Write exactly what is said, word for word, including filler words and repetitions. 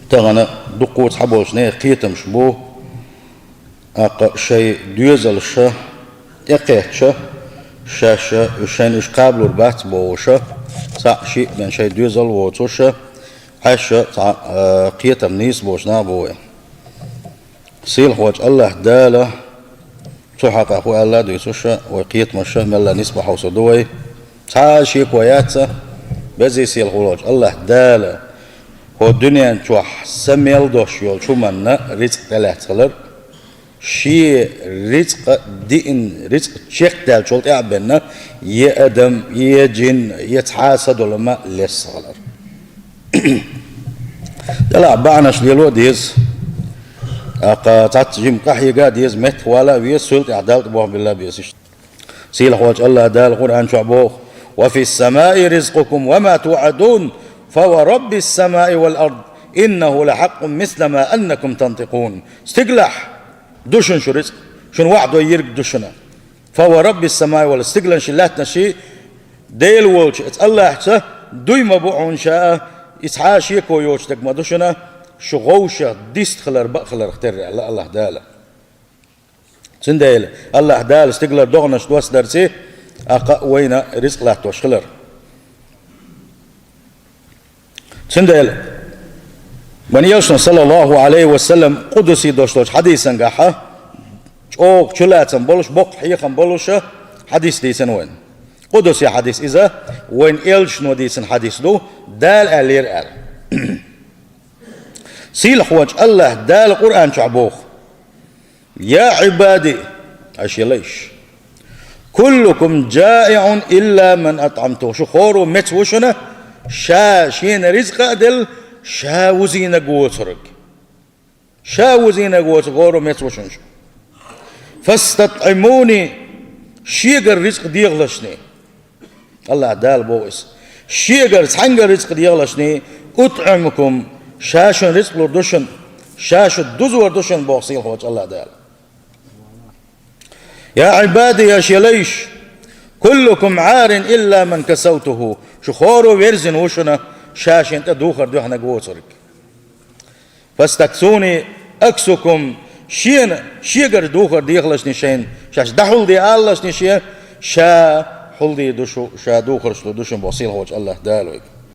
Тахана дуккхача цхьаболчу нехан кхетамаш бу, тӀаккха шайн доьзалш тӀекхетча, шаьш уьш шайна уьш кхабалур бац бохуш, цхьаъ-шиъ бен шайн доьзал а воцуш, Ӏаш цхьа, а, кхетам нийса боцу нах бу вай. Сийлахьволчу АллахӀ Дала, цу хьакъехь хӀун аьлла а дуьйцуш, вай кхетамаш мелла нисбан хьовсур ду вай. Цхьа а шеко яц, беза сийлахь волчу АллахӀ Дала хӀокху дуьнен чохь са мел долуш йолчу хӀуманна рицкъ тӀелаьцна хилар, шен рицкъ диъна, рицкъ чекхдаьллачул тӀаьхьа бен, я адам, я жин, я цхьа а са долу ма лесна хилар. Делахь бахьанаш лело а деза. ТӀаккха цхьацца жимма къахьега а деза, меттахвала а веза, цул тӀаьхьа Далла тӀе бохам билла а беза иштта. Сийлахьволчу АллахӀ Дала Къуръан чохь боху: «Ва фис-самаи ризкъукум ва ма туӀадун, фа ва раббис-самаи вал ард, иннаху ла хьакъкъун мисла ма аннакум тантикъун». Стигалахь ду шуна шу рицкъ, шуна ваӀда йийриг ду шуна. «Фа ва раббис-самаи вал», стигаланаш, лаьттанаш Дела волчу оцу АллахӀца дуй ма бу хьуна ша, и цхьа а шеко йоцуш дерг ма ду шуна, шу вовшах дистхилар бакъхиларх терра, аьлла АллахӀ Дала. Цундела АллахӀ Дала стигалара догӀанаш доссадарций, а кхаъ вайна рицкъ латтош хилар. Цундела вайн Элчано, саллаллаху Ӏалайхи ва саллам, къудси долуш долчу хьадисангахьа, чӀогӀа чулацам болуш, боккха хьехам болуша хьадис дийцина вайна. Къудси хьадис иза, вайн Элчано дийцина хьадис ду, Дала аьллера аьлла. Сийлахьволчу АллахӀ Дала Къуръан чохь боху: «Я Ӏибади», Ӏаш елайш, «куллукум жаиӀун илла ман атӀамту». Шу хӀоро меца ву шуна, ша шена ризкъа а делла, ша вузийнарг воцург. Ша вузийнарг воцург хӀоро меца ву шуна шу. «ФастатӀимуни», шегара ризкъ дехалашний. АллахӀ Дала боху иза. Шегара цхьаьнгара рицкъ дехалашний, «утӀимукум», ша шуна рицкъ лур ду шуна, ша шу дузор ду шуна, боху сийлахьволчу АллахӀ Дала. «Я Ӏибади», Ӏаш елайш, «куллукум Ӏарин илла ман касавтуху». Шу хӀоро верзина ву шуна, ша шен тӀе духар дуьхьнарг воцург. «Фастаксуни аксукум», шена, шегара духар дехалашний шайна, шаьш дӀахьулде алалашний шен, ша хьулде ду шу, ша духарш лур ду шуна, боху сийлахьволчу АллахӀ Дала вайга.